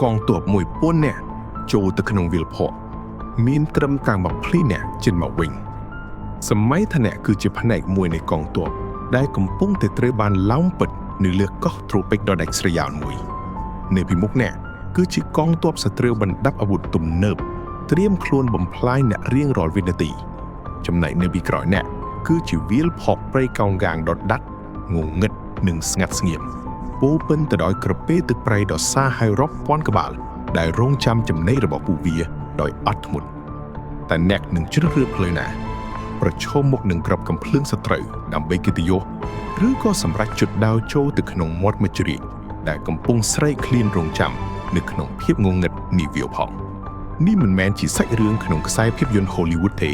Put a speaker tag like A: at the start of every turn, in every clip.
A: កងទ័ព1000នាក់ចូលទៅក្នុងវាលភក់មានត្រឹមតែ20នាក់ចេញមកវិញសម័យធនៈគឺជាផ្នែកមួយនៃកងទ័ពដែលកំពុងតែត្រូវបានឡោមពិតនៅលើកោះត្រូពិកដ៏ដាច់ស្រយាលមួយនៅពីមុខអ្នកគឺជាកងទ័ពសត្រូវបណ្ដាប់អាវុធទំនើបត្រៀមខ្លួនបំផ្លាញអ្នករៀងរាល់វិនាទី ចំណែកនៅពីក្រោយអ្នកគឺជាវាលភក់ព្រៃកោងកាងដ៏ដាច់ងងឹតនិងស្ងាត់ស្ងៀមពោរពេញទៅដោយក្រពើទឹកប្រៃដ៏សាហាវរាប់ពាន់ក្បាលដែលរងចាំចំណីរបស់ពួកវាដោយអត់ធ្មត់តែអ្នកនឹងជ្រើសរើសផ្លូវណា ប្រឈមមុខនឹងក្របកំភ្លើងសត្រូវដើម្បីកិត្តិយសឬក៏សម្រេចជុតដាវចូលទៅក្នុងមាត់មជ្រាកដែលកំពុងស្រែកឃ្លានរងចាំនៅក្នុងភាពងងឹតនៃវាលភក់នេះមិនមែនជាសាច់រឿងក្នុងខ្សែភាពយន្ត Hollywood ទេ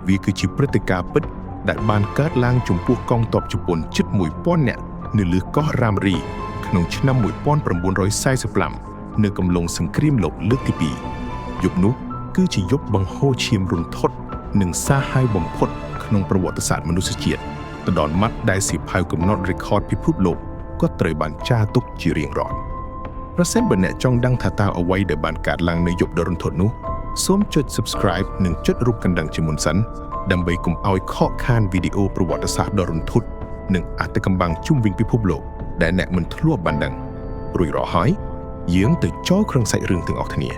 A: វាគឺជាព្រឹត្តិការណ៍ពិតដែលបានកើតឡើងចំពោះកងទ័ពជប៉ុនជិត1000នាក់នៅលើកោះរ៉ាមរីក្នុងឆ្នាំ1945នៅកំឡុងសង្គ្រាមលោកលើកទី2យប់នោះគឺជាយប់បង្ហូរឈាមរន្ធត់និងសាហាវបំផុតក្នុងប្រវត្តិសាស្ត្រមនុស្សជាតិទៅដល់ម៉ាត់ដែលសៀវភៅកំណត់រេកอดពិភពលោកក៏ត្រូវបានចារទុកជារៀងរាល់ ប្រសិនបើអ្នកចង់ដឹងថាតើអ្វីដែលបានកើតឡើងនៅយប់ដ៏រន្ធត់នោះសូមចុច Subscribe និងចុចរូបកណ្ដឹងជាមុនសិនដើម្បីកុំឲ្យខកខានវីដេអូប្រវត្តិសាស្ត្រដ៏រន្ធត់និងអត្តកំបាំងជុំវិញពិភពលោកដែលអ្នកមិនធ្លាប់បានដឹងរួចរាល់ហើយយើងទៅចូលក្នុងសាច់រឿងទាំងអស់គ្នា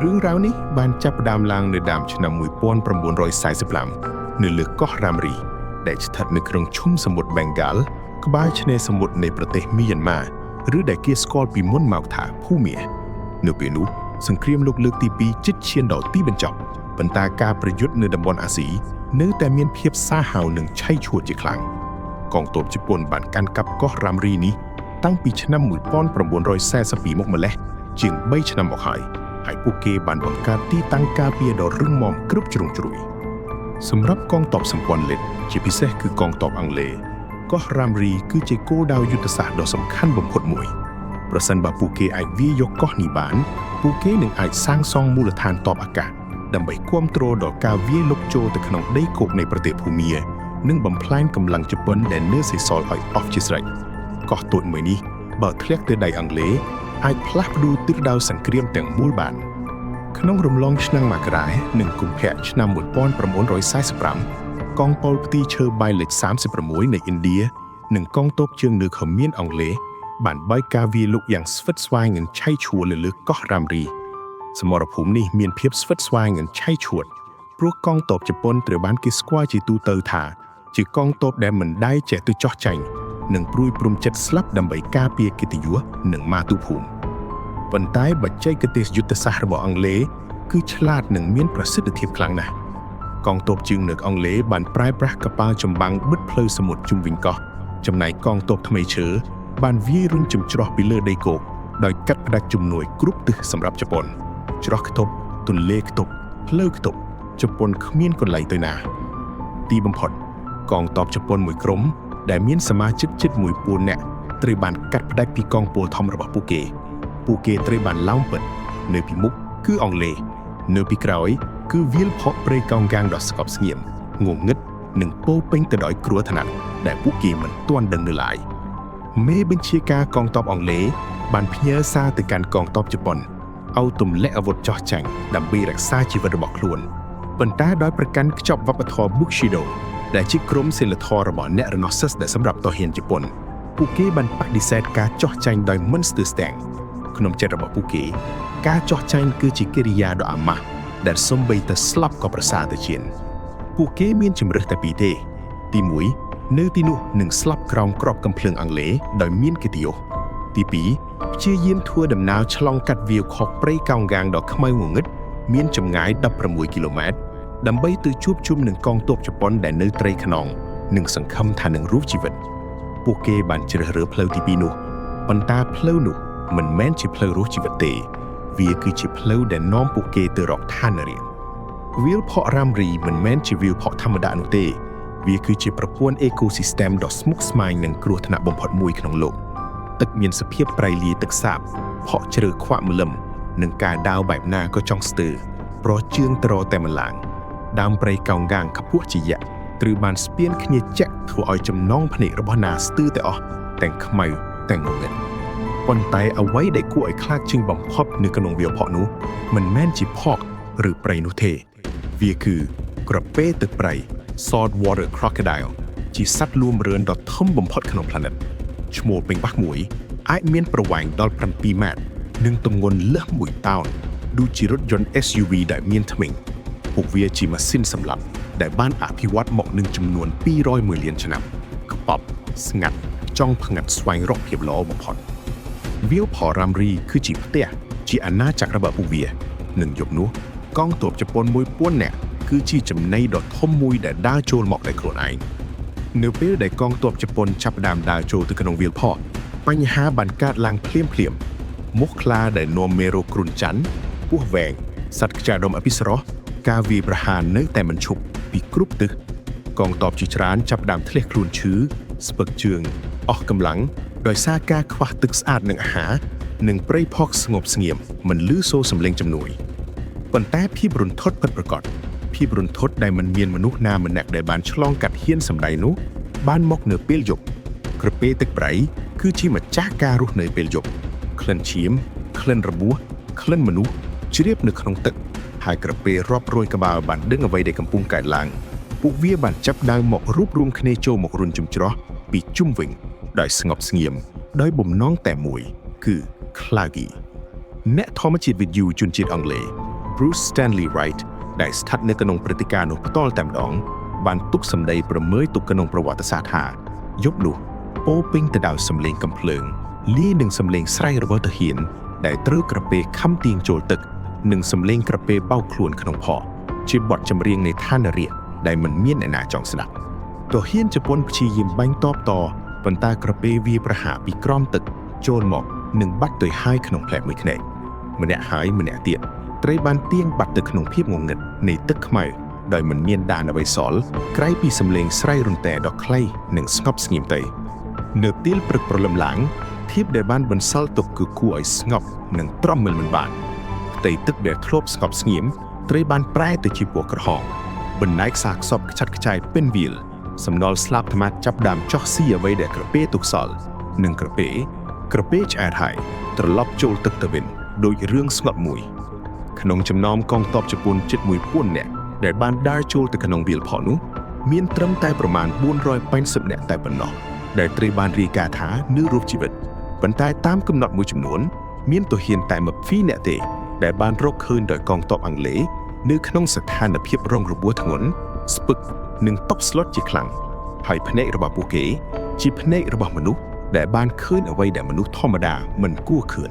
A: រឿងរ៉ាវនេះបានចាប់ផ្ដើមឡើងនៅដើមឆ្នាំ1945នៅលើកោះរ៉ាមរីដែលស្ថិតនៅក្នុងឈុំសមុទ្របេងហ្គាល់ក្បែរឆ្នេរសមុទ្រនៃប្រទេសមីយ៉ាន់ម៉ាឬដែលគេស្គាល់ពីមុនមកថាភូមានៅពេលនោះសង្គ្រាមលោកលើកទី2ជិតឈានដល់ទីបញ្ចប់ប៉ុន្តែការប្រយុទ្ធនៅតំបន់អាស៊ីនៅតែមានភាពសាហាវនិងឆៃឆួតជាខ្លាំងកងទ័ពជប៉ុនបានកាន់កាប់កោះរ៉ាមរីនេះតាំងពីឆ្នាំ1942មកម្លេះជាង3ឆ្នាំមកហើយហើយពួកគេបានបង្កើតទីតាំងការពារដ៏រឹងមាំគ្រប់ជ្រុងជ្រោយសម្រាប់កងទ័ពសម្ព័ន្ធលិតជាពិសេសគឺកងទ័ពអង់គ្លេសកោះរ៉ាមរីគឺជាគោលដៅយុទ្ធសាស្ត្រដ៏សំខាន់បំផុតមួយប្រសិនបើពួកគេអាចវាយយកកោះនេះបានពួកគេនឹងអាចសាងសង់មូលដ្ឋានទ័ពអាកាសដើម្បីគ្រប់គ្រងដល់ការវាយលុកចូលទៅក្នុងដីគោកនៃប្រទេសភូមានិងបំផ្លាញកម្លាំងជប៉ុនដែលនៅសេសសល់ឲ្យអស់ជាស្រេចកោះតូចមួយនេះបើធ្លាក់ទៅដៃអង់គ្លេសអាចផ្លាស់ប្ដូរទិសដៅសង្គ្រាមទាំងមូលបាន ក្នុងរំលងឆ្នាំមករានិងកុម្ភៈឆ្នាំ1945កងពលផ្ទីឈើបាយលេខ36នៃឥណ្ឌានិងកងទ័ពជើងនៅខមៀនអង់គ្លេសបានបើកការវាយលុកយ៉ាងស្វិតស្វាញនិងឆៃឆួលលើលើកោះរ៉ាមរីសមរភូមិនេះមានភាពស្វិតស្វាញនិងឆៃឆួតព្រោះកងទ័ពជប៉ុនត្រូវបានគេស្គាល់ជាទូទៅថាជាកងទ័ពដែលមិនដែលចេះទៅចោះចាញ់និងព្រួយព្រំចិត្តស្លាប់ដើម្បីការពារកិត្តិយសនិងមាតុភូមិ ប៉ុន្តែបច្ចេកទេសយុទ្ធសាស្ត្ររបស់អង់គ្លេសគឺឆ្លាតនិងមានប្រសិទ្ធភាពខ្លាំងណាស់កងទ័ពជើងនឹកអង់គ្លេសបានប្រើប្រាស់កប៉ាល់ចម្បាំងបិទផ្លូវសមុទ្រជុំវិញកោះចំណែកកងទ័ពថ្មីឈើបានវាយរុញចំច្រោះពីលើដីគោកដោយកាត់ផ្តាច់ជំនួយគ្រប់ទិសសម្រាប់ជប៉ុនច្រោះខ្ទប់ទន្លេខ្ទប់ផ្លូវខ្ទប់ជប៉ុនគ្មានកន្លែងទៅណា ទីបំផុតកងទ័ពជប៉ុនមួយក្រុមដែលមានសមាជិកជិត1000នាក់ត្រូវបានកាត់ផ្តាច់ពីកងពលធំរបស់ពួកគេ ពួកគេត្រូវបានឡោមពិតនៅពីមុខគឺអង់គ្លេសនៅពីក្រោយគឺវាលភក់ព្រៃកោងកាងដ៏ស្ងប់ស្ងៀមងងឹតនិងពោរពេញទៅដោយគ្រោះថ្នាក់ដែលពួកគេមិនទាន់ដឹងនៅឡើយមេបញ្ជាការកងទ័ពអង់គ្លេសបានផ្ញើសារទៅកាន់កងទ័ពជប៉ុនឲ្យទម្លាក់អាវុធចោះចាញ់ដើម្បីរក្សាជីវិតរបស់ខ្លួនប៉ុន្តែដោយប្រកាន់ខ្ជាប់វប្បធម៌ Bushido ដែលជាក្រុមសីលធម៌របស់អ្នករណសិស្សដែលសម្រាប់ទាហានជប៉ុនពួកគេបានបដិសេធការចោះចាញ់ដោយមិនស្ទើរស្ទាំង ក្នុងចិត្តរបស់ពួកគេការចោះចាញ់គឺជាកិរិយាដ៏អាម៉ាស់ដែលសំបីតែស្លាប់ក៏ប្រសើរទៅជាងពួកគេមានជំរើសតែពីរទេទី1នៅទីនោះនឹងស្លាប់ក្រោមគ្រាប់កាំភ្លើងអង់គ្លេសដោយមានកិត្តិយសទី2ព្យាយាមធ្វើដំណើរឆ្លងកាត់វាលខកព្រៃកោងកាងដ៏ខ្មៅងងឹតមានចម្ងាយ16គីឡូម៉ែត្រដើម្បីទៅជួបជុំនឹងកងទ័ពជប៉ុនដែលនៅត្រីខ្នងនិងសង្ឃឹមថានឹងរស់ជីវិត ពួកគេបានជ្រើសរើសផ្លូវទី2នោះប៉ុន្តែផ្លូវនោះមិនមែនជាផ្លូវរស់ជីវិតទេ វាគឺជាផ្លូវដែលនាំពួកគេទៅរកឋានរៀនវាលភក់រ៉ាមរីមិនមែនជាវាលភក់ធម្មតានោះទេ វាគឺជាប្រព័ន្ធអេកូស៊ីស្ទែមដ៏ស្មុគស្មាញនិងគ្រោះថ្នាក់បំផុតមួយក្នុងលោកទឹកមានសភាពប្រៃលាយទឹកសាបភក់ជ្រៅខ្វាក់ម្លឹមនិងការដាវបែបណាក៏ចង់ស្ទើរប្រជើងត្រតែម្លាងដើមព្រៃកោងកាងខ្ពស់ជាយៈត្រូវបានស្ពានគ្នាចាក់ធ្វើឲ្យចំណងភ្នែករបស់ណាស្ទើរតែអស់ទាំងខ្មៅទាំងងងឹត ប៉ុន្តែអ្វីដែលគួរឲ្យខ្លាចជាងបំផុតនៅក្នុងវាលភក់នោះមិនមែនជាភក់ឬព្រៃនោះទេ វាគឺក្រពើទឹកប្រៃ saltwater crocodile ជាសត្វលួមរឿនដ៏ធំបំផុតក្នុងផ្លានិតឈ្មោលពេញបាក់មួយអាចមានប្រវែងដល់7ម៉ែត្រនិងទម្ងន់លើស1តោនដូចជារថយន្ត SUV ដែលមានធ្មេញពួកវាជាម៉ាស៊ីនសម្លាប់ដែលបានអភិវឌ្ឍមកនឹងចំនួន201លានឆ្នាំក្បប់ស្ងាត់ចង់ផ្ងាត់ស្វែងរកភាពល្អបំផុត វាលផលរ៉ាំរីគឺជាផ្ទះជាអាណាចក្ររបស់ពួកវានិងយប់នោះកងទ័ពជប៉ុន1000នាក់គឺជាចំណីដ៏ធំមួយដែលដើរចូលមកដោយខ្លួនឯងនៅពេលដែលកងទ័ពជប៉ុនចាប់ផ្ដើមដើរចូលទៅក្នុងវាលភក់បញ្ហាបានកើតឡើងភ្លាមភ្លាមមូសខ្លាដែលនាំមេរោគគ្រុនច័ន្ទពស់វែងសត្វខ្ចាដុំអភិសរោះការវាយប្រហារនៅតែមិនឈប់ពីគ្រប់ទិស កងទ័ពជាច្រើនចាប់ផ្ដើមធ្លាក់ខ្លួនឈឺស្ពឹកជើងអស់កម្លាំងដោយសារការខ្វះទឹកស្អាតនិងអាហារនិងព្រៃផកស្ងប់ស្ងៀមមិនឮសូរសំឡេងជំនួយប៉ុន្តែភាពរន្ធត់ពិតប្រាកដភាពរន្ធត់ដែលមិនមានមនុស្សណាម្នាក់ដែលបានឆ្លងកាត់ហ៊ានសម្ដែងនោះបានមកនៅពេលយប់ក្រពើទឹកប្រៃគឺជាម្ចាស់ការរស់នៅពេលយប់ក្លិនឈាមក្លិនរបួសក្លិនមនុស្សជ្រាបនៅក្នុងទឹកហើយក្រពើរាប់រយក្បាលបានដឹងអ្វីដែលកំពុងកើតឡើង ពួកវាបានចាប់ដើមមករួបរวมគ្នាចូលមករុនជំច្រោះពីជុំវិញដោយស្ងប់ស្ងៀមដោយបំណងតែមួយ គឺខ្លាគីអ្នកធម្មជាតិវិទ្យាជនជាតិអង់គ្លេស Bruce Stanley Wright ដែលស្ថិតនៅក្នុងព្រឹត្តិការណ៍នោះផ្ទាល់តែម្ដង បានទុកសម្ដីប្រមើយទុកក្នុងប្រវត្តិសាស្ត្រថាយប់នោះពោរពេញទៅដោយសំឡេងកំភ្លើងលាយនឹងសំឡេងស្រែករបស់ទាហាន ដែលត្រូវក្រពើខំទាញចូលទឹក និងសំឡេងក្រពើបោកខ្លួនក្នុងផកជាបទចម្រៀងនៃឋានរាជដែលមិនមានអ្នកណាចង់ស្ដាប់ទាហានជប៉ុនព្យាយាមបាញ់តបតប៉ុន្តែក្រពើវាប្រហារពីក្រោមទឹកចូលមកនិងបាត់ទៅហើយក្នុងផ្លែមួយភ្នែកម្នាក់ហើយម្នាក់ទៀតត្រូវបានទាញបាត់ទៅក្នុងភាពងងឹតនៃទឹកខ្មៅដោយមិនមានដានអ្វីសល់ក្រៅពីសំឡេងស្រែករន្តែដ៏ខ្លីនិងស្ងប់ស្ងៀមទៅ នៅពេលព្រឹកព្រលឹមឡើងធៀបដែលបានបន្សល់ទុកគឺគួរឲ្យស្ងប់និងទ្រាំមិនបានផ្ទៃទឹកដែលធ្លាប់ស្ងប់ស្ងៀមត្រូវបានប្រែទៅជាពណ៌ក្រហមបណ្ណែកសាកសពខ្ចាត់ខ្ចាយពេញវាលសំណល់ស្លាបអាត្មាចាប់ដើមចោះស៊ីអ្វីដែលក្រពើទុកសល់និងក្រពើក្រពើឆ្អែតហើយត្រឡប់ចូលទឹកទៅវិញដោយរឿងស្ងប់មួយ ក្នុងចំណោមកងទ័ពជប៉ុនជិត1000នាក់ដែលបានដើរចូលទៅក្នុងវាលភក់នោះមានត្រឹមតែប្រមាណ480នាក់តែប៉ុណ្ណោះដែលត្រូវបានរាយការណ៍ថានៅរស់ជីវិតប៉ុន្តែតាមកំណត់មួយចំនួន មានទាហានតែ20នាក់ទេដែលបានរកឃើញដោយកងទ័ពអង់គ្លេសនៅក្នុងស្ថានភាពរងរបួសធ្ងន់ស្ពឹកនិងតប់ស្លុតជាខ្លាំងហើយភ្នែករបស់ពួកគេជាភ្នែករបស់មនុស្សដែលបានឃើញអ្វីដែលមនុស្សធម្មតាមិនគួរឃើញ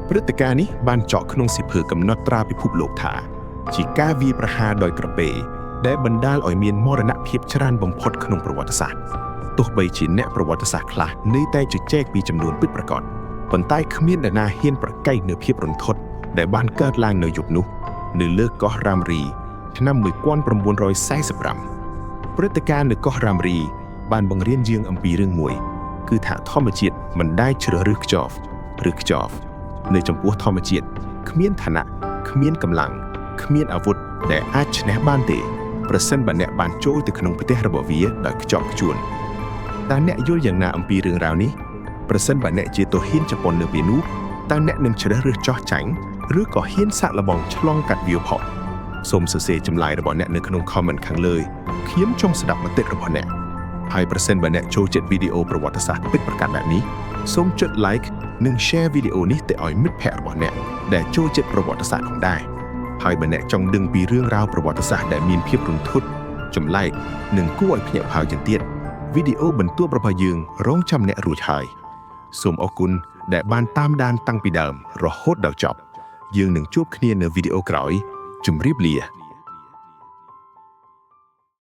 A: ព្រឹត្តិការណ៍នេះបានចកក្នុងសៀវភៅកំណត់ត្រាពិភពលោកថា ជាការវាយប្រហារដោយក្រពើដែលបណ្ដាលឲ្យមានមរណភាពច្រើនបំផុតក្នុងប្រវត្តិសាស្ត្រទោះបីជាអ្នកប្រវត្តិសាស្ត្រខ្លះនៅតែជជែកពីចំនួនពិតប្រាកដប៉ុន្តែគ្មាននរណាហ៊ានប្រកែកនូវភាពរន្ធត់ដែលបានកើតឡើងនៅយប់នោះនៅលើកោះរ៉ាមរីឆ្នាំ1945ព្រឹត្តិការណ៍នៅកោះរ៉ាមរីបានបង្រៀនយើងអំពីរឿងមួយ គឺថាធម្មជាតិមិនដែលជ្រើសរើសខ្ចប់ឬខ្ចប់នៅចំពោះធម្មជាតិគ្មានឋានៈគ្មានកម្លាំងគ្មានអាវុធដែលអាចឈ្នះបានទេប្រសិនបើអ្នកបានចូលទៅក្នុងផ្ទះរបស់វាដោយខ្ជាប់ខ្ជួនតើអ្នកយល់យ៉ាងណាអំពីរឿងរ៉ាវនេះប្រសិនបើអ្នកជាទាហានជប៉ុននៅពេលនោះតើអ្នកនឹងជ្រើសរើសចោះចាញ់ឬក៏ហ៊ានសាកល្បងឆ្លងកាត់វាលភក់សូមសរសេរចម្លើយរបស់អ្នកនៅក្នុង comment ខាងលើខ្ញុំចង់ស្ដាប់មតិរបស់អ្នក ហើយប្រសិនបើអ្នកចូលចិត្តវីដេអូប្រវត្តិសាស្ត្រពិតប្រាកដបែបនេះសូមចុច like និង share វីដេអូនេះទៅឲ្យមិត្តភ័ក្តិរបស់អ្នកដែលចូលចិត្តប្រវត្តិសាស្ត្រផងដែរហើយបើអ្នកចង់ដឹងពីរឿងរ៉ាវប្រវត្តិសាស្ត្រដែលមានភាពរន្ធត់ចម្លែកនិងគួរឲ្យភ្ញាក់ផ្អើលជាងទៀតវីដេអូបន្ទាប់របស់យើងរងចាំអ្នករួចហើយសូមអរគុណដែលបានតាមដានតាំងពីដើមរហូតដល់ចប់យើងនឹងជួបគ្នានៅវីដេអូក្រោយជម្រាបលា។